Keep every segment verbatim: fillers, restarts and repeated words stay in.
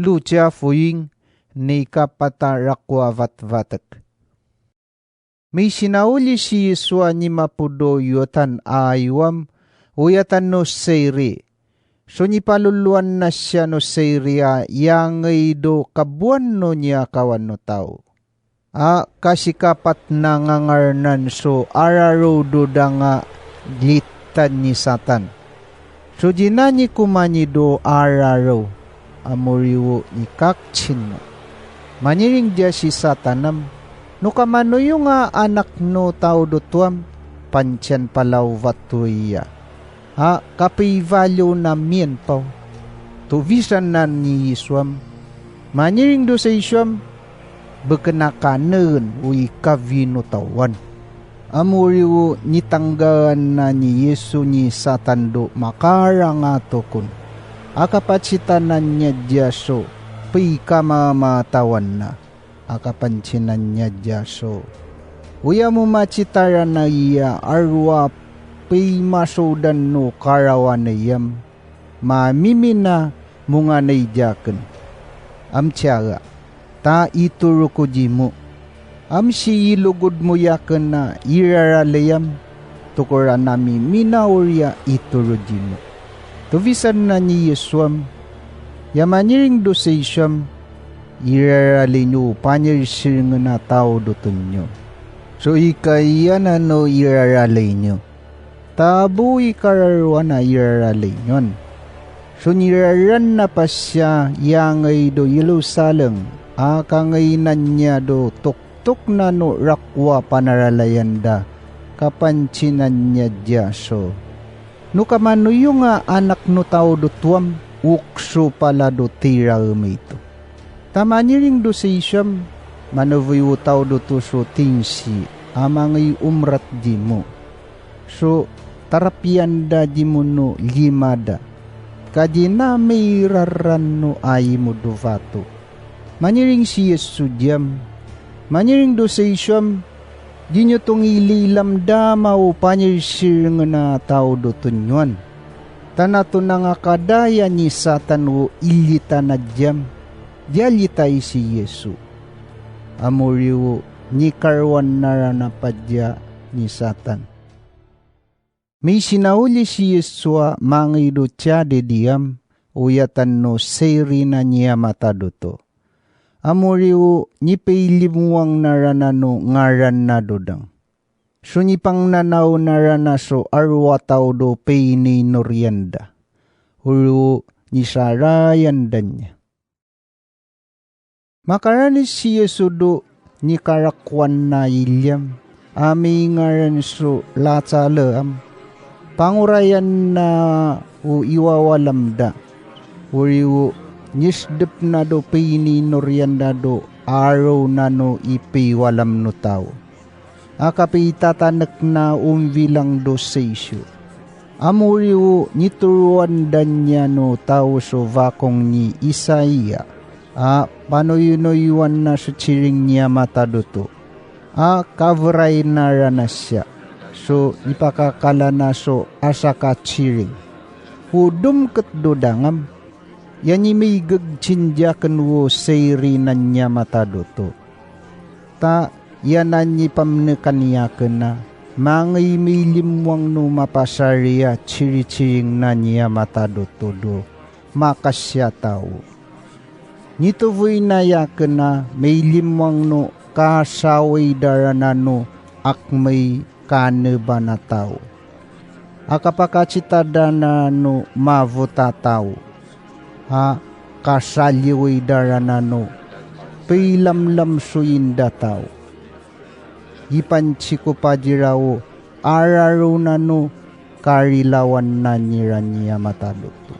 Luke a foing, nikapat a rakoa vatvatek. Misinaoli si Yesu a nimapo do Yotan a ayoam, oyatan no Seiri. So nipaloloan na siya no Seiri a yangei do kaboan no niakawan no tao. A kasikapat na ngangarnan so araro do danga litan ni Satan. So jinani komani do araro, amoriwo nikakcin no. Maniring dia si Satan am, no kamanoyong a Anak no tao do toam, pancian palaovato iya. A kapeivaliw na mienpaw. Tovisan na ni Yesu am, maniring do saiso am, beken a kaneen o ikawinotawan. Amoriwo nitanggaan na ni Yesu ni Satan do makarang a tokon. A kapacitanan niya dia so peikamamatawan na. A kapancinan niya dia so, oya mo macitaran a iya aroa peimasodan no karawan a iyam, mamimina mo nganai diaken. Am tiara, ta itoro ko jimo. Am si ilogod mo yaken a iraralei am, tokor a namimina oria itoro jimo. Tovisan na ni Yesu am, ya maniring do saiso am, iraralei nyo o panyirsiringen a tao do tonyo. So ikaiya na no iraralei nyo. Ta bo ikararoan a iraralei nyo an. So niraran na pasiya yangei do Yerusalem, a kangeinan niya do toktok na no rakoa panaralayan da, kapancinan niya dia so. No kamanoyong a Anak no tao do toam, okso pala do tiraem ito. Ta maniring do saiso am, manovoy o tao do to so tinsi, a mangei omrat jimo. So tarapian da jimo no lima da. Ka jina meiraran no aimo do vato. Maniring si Yesu diam. Maniring do saiso am, di nyo tongililam da ma o panyirsiringen a tao do tonyo an. Tana to nangakadaya ni Satan o ilitan a diam. Dia litai si Yesu. Amoriwo nikaroan na ran a padia ni Satan. Misinaoli si Yesu a mangei do tiade diam, oyatan no Seiri na niya matadoto. Amoriwo nipeilimwang na ran a no ngaran na dodang. So nipangnanao na ran a so aroa tao do peininorian da. Oriwo nisarayan da niya. Makaranis si Yesu do nikarakoan na iliam, a meingaran so Lasaro am, pangorayan na o iwawalam da, oriwo nisdep na do peininorian da do aro na no ipeiwalam no tao. A kapeitatanek na ombilang do saiso. Amoriwo nitoroan da niya no tao so vakong ni Isaiah. A panoyonoyoan na so ciring niya matadoto. A kaveray na ran a siya. So ipakakala na so asaka ciring. O domket do dangam. Ya ni meigegcin diaken o Seiri na niya matadoto. Ta ya na nipamnekan yaken a, mangei meilimwang no mapasari a ciriciring na niya matadoto do makasiya tao. Nitovoy na yaken a meilimwang no kasawei da ran a no akmei kaneba na tao. A kapakacita da na no mavota tao. A kasaliwei da ran a no peilamlam so inda tao. Ipanciko padira o araro na no karilawan na niran niya matadoto.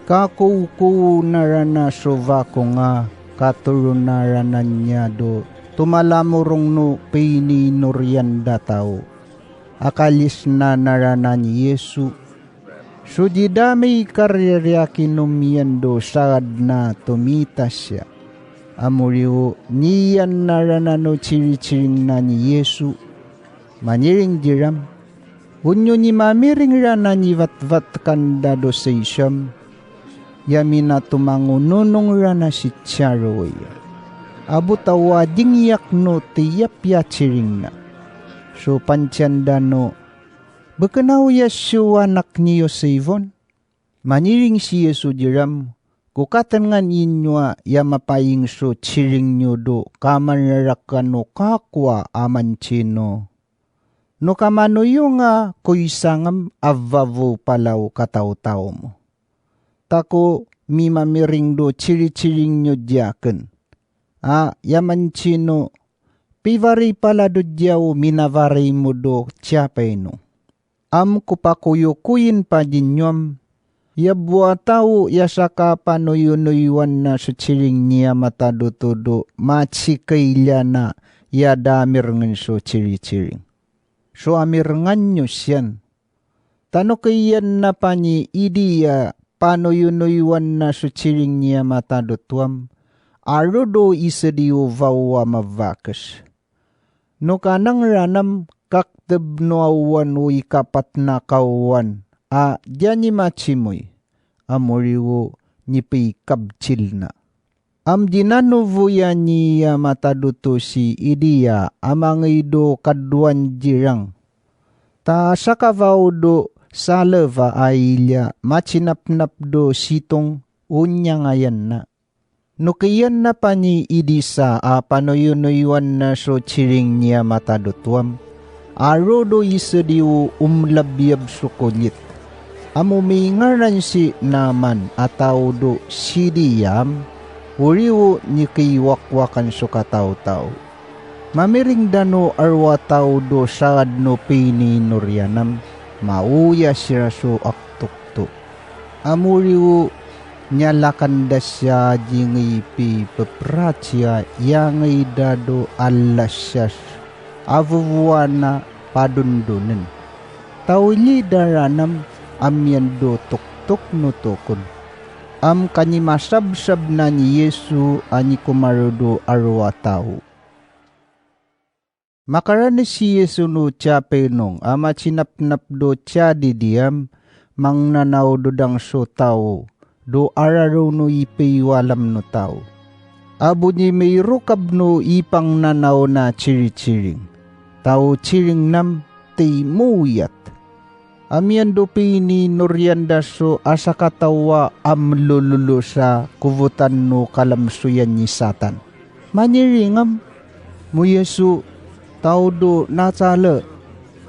Kakoukou na ran a so vakong a katoro na ran a niya do tomalamorong no peininorian da tao. Akalisna na ran a ni Yesu. So dida meikariariakin om iyan do saad na tomita siya. Amoriwo niyan na ran a no ciriciring na ni Yesu. Maniring diram. Onyo ni mamiring ran a ni vatvatkan da do saiso am. ya minatomangononong ra na si Tiaroya. Abo tawa dingyak no tiyapya ciring na. So pantiyan da no, Beken aw ya so anak ni Yosifon? Mangiring si Yesu diram, Ko katengan i nyo a ya mapaing so ciring nyo do kaman rarakan o kako a mancino. No kamanoyong a koisa ngem a vavo pala o kataotaw mo. Tako mimamiring do ciriciring nyo diaken. A, ya mancino, pivarii pala do diya o minavarei mo do ciapeno. Am ko pakoyokoyin pa di nyo am, ya bo a tawo ya sakapanoyonoyowan na so ciring ni Ama Tadoto do macikailyana ya da amirengen so ciriciring. So amirengan nyo siyan. Ta no keiyan na pani idi ya panoyonoyowan na so ciring ni Ama Tadoto am, a ro do isedi o vawo a mavakes. No kanangeran am kakteb no awan o ikapat na kaowan a diya ni macimoy, a moriwo ni peikabcil na. Am di nanovoyan i Ama Tadoto si idi ya a mangei do kadoan dirang. Ta sakavaw do saleva a ilya macinapnap do sitong o nyangayan na. No keiyan na pani idi sa a panoyonoyowan na so ciring ni Ama Tadoto am, a ro do isedi o omlabyab so kolit. Amo mingaran si Naman a tawo do sidi yam, oriwo ni keiwakwakan so kataotaw. Mamiring da no aro a tawo do saad no peininoriyan am, maoya sira so aktokto. A moriwo nyalakan da siya di ngei pipeperaciya ya ngei da do alasyas a vovoan a padondonen. Tawo li da ranam a miyan do toktok no tokon. Am kanimasabsab na ni Yesu a nikomaro do aro a tawo. Makaranes si Yesu no ciapenong a macinapnap do ciadi diyam, mangnanaw do dang so tawo do araro no i peiwalam no tawo. Abo ni meirokab no i pangnanaw na ciriciring, tawo ciring nam teimoyat. A miyan do peininoriyan da so asakatawa a melololosa kovotan no kalamsoyan ni Satan. Maniring am, mo Yesu, tawo do Nasaret,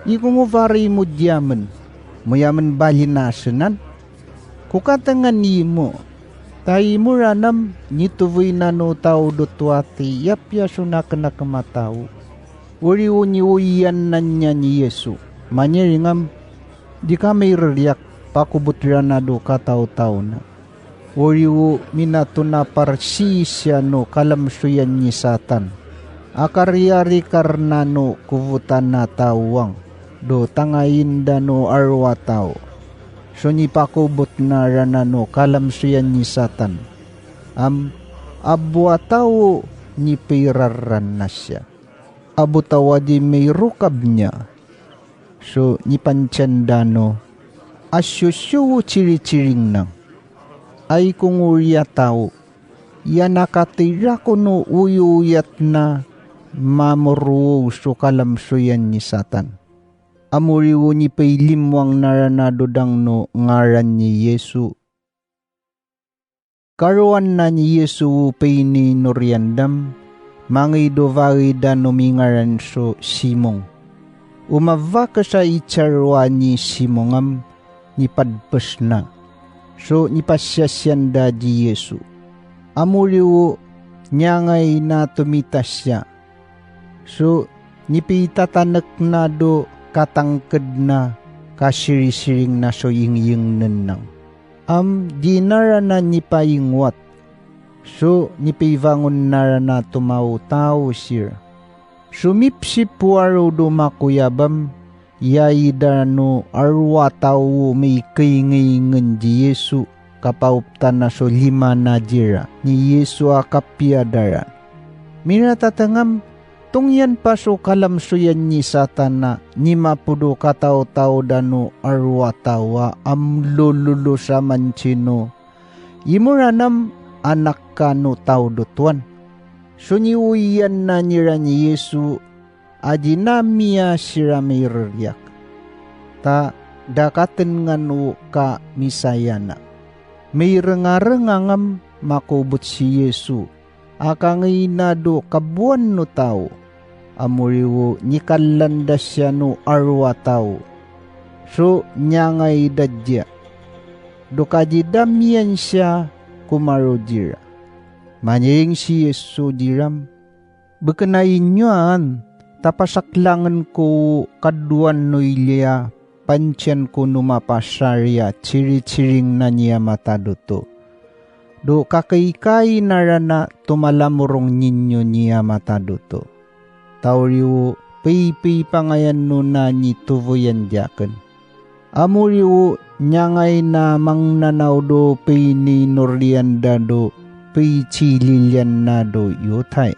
iko ngo varii mo diyamen, mo yamen balin a senan? Ko katengan imo, ta imo ranam nitovoy na no tawo do toati ya piya so nakenak matawo. Oriwo ni oyan na niyan i Yesu. Maniring am, di kami reriyak pakobot rana do kataotaw na. Oriwo minato na parsiisya no kalamsoyan ni Satan a kariyari karna no kovotan a tawang do tangayin da no aro a tawo. So nipakobot na rana no kalamsoyan ni Satan. Am, abo a tawo nipeiraran na siya. Abo tawo a di meirokab niya. So nipantiyan da no, a sosoo ciriciring nang. Ai ko ngori a tawo, ya nakatira ko no oyoyat na mamorowo so kalamsoyan ni Satan. A moriwo nipeilimwang na rana do dang no ngaran ni Yesu. Karoan na ni Yesu o peininoriyan dam, mangei do varii da no mingaran so Simong. O mavakes a icaroa ni Simong am, nipadpes na. So nipasiyasiyan da di Yesu. A moriwo niyangay na tomitas iya. So nipitatanek na do katangked na kasirisiring na so ingyingnen nang. Am di na rana nipaingwat. So nipivangon na rana tomaotaw sir. So mipsip o aro do makoyab am, iyai da no aro a tawo o meikeingeingen di Yesu, kapaoptan na so lima na dira ni Yesu a kapiya da ran. Miratateng am, tongiyan pa so kalamsoyan ni Satan a nimapo do kataotaw da no aro a tawo a melololosa mancino, Imoranam Anak kano tao do tuan. Soniowian na nira ni Yesu, a jinamiya sira meireriak. Ta dakaten nganu ka Misaya na. Meirengareng angam makobot si Yesu, a kangina do kabuan no tao. Amoriwo nikalanda siya no aroa tao. So niyangaida jiya. Do kajidamiyan siya komarodi ra. Maniring si Yesu jiram. Bekenai niyo an, ta pasaklangen ko kadoan no Iliya, pansiyan ko no mapasari a ciriciring na niya matadoto. Do kakaikai na rana tomalamorong ninyo niya matadoto. Taoriwo, peipeipangaian no na nitovoyan jaken. Amoriwo, niyangaina mangnanao do peininorian da do, peicililian na do Yotay.